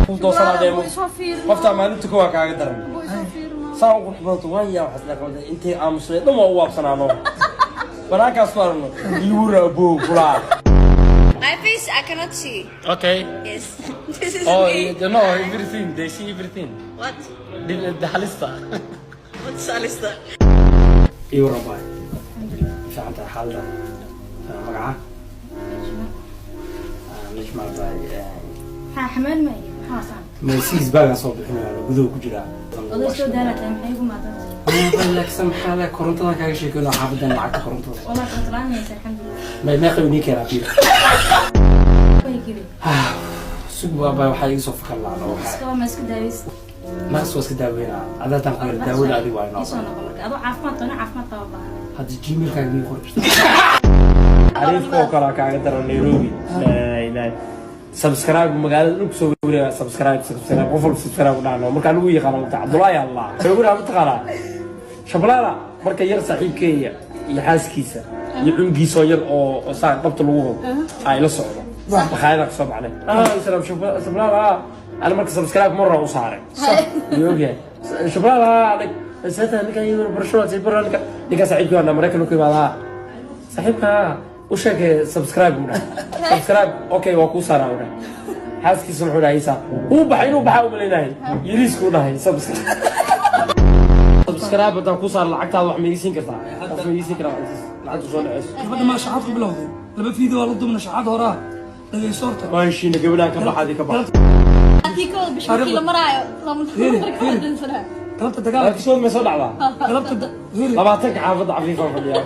Kuu doosanaa dheemo. Soo fiirno. Qoftaa maalinta kowaa kaaga daran. Boy, soo fiirno. Saa u qurux badanto waan yaa waxaas leeqabada intay aamusnay dhan waa u waabsanaano banaankaas ku aragno iwura abow kulaa. My face I cannot see. Okay. Yes. This is Oh, me. you know everything. They see everything. What? The halista. What's Alista? Iwra baay, fiican tahay xaalada? Magaca Najma baay. Maxaa xamaal ma iyo maxaa saan? Maysiis baagaa soo bixinaya, gudaha ku jiraa. Oday soo daalataa, maxay igu maadan? Laakiin maxaa le korontada kaaga sheekeyno xaafadan, lacagta korontada. Walaa koronto la'aan haysa, alxamdulilah. May meeqa inii keenaa biil? Way kiri. Sug baabaa, waxaa iga soo fakar laana waxaa. Iska ma iska daaweysa? Naqas waa iska daaweynaa adaataan ku yara daawada adiga waa inoo. Isoo noqo marka adoo caafimaad qabna, caafimaad qaba baahan. Hadda Gmailkaaga mii qori kartaa? Xariifka oo kale kaaga daran Nairobi, laa ilaaha, subscribe magaalada dhulku soo wareega, subscribe, subscribe, qof walba subscribe u dhahno. Markaa lagu yaqaano mata Cabdullaahi Allah wuxuu dhaha mataqaanaa Shablaala. Marka yar saaxiibkeeya iyo xaaskiisa iyo cunugiisa oo yar oo saan dhabta lagu wado ay la socdo makhaayada ka soo baxnay, salaam Shablaala. Ana marka subscribe marra u saaray, iyo ogyahay Shablaala sata ninka iyo barasho baro ninka saaxiibkii waa Maraykan ku imaadaa, saaxiibka u sheegay subscribe mu dhahay, subscribe okay waa kuu saaraa u dhahay. Xaaskiisa wuxuu dhahay isa wuu baxay, inuu baxaa u malaynahay, yariisku dhahay subscribe, subscribe haddaan kuu saaro lacagtaada wax ma iga siin kartaa? Qof ma iga siin karaa lacagta soo dhaceyso? Gabadha maa shaxaad ku bilowday? Laba video waa la dumna, shaxaad horaa dhagayso horta. Waa heshiina, gabadhaan ka baxaadi ka bax. Haddii ka wada bisha markii la maraayo lama Fiiri, marka fiiri. dansanaa. Galabta dagaal. Laakiin may soo dhacdaa? Galabta fiiri. 20-ka xaafadda Cafiifaan fadhiyaa.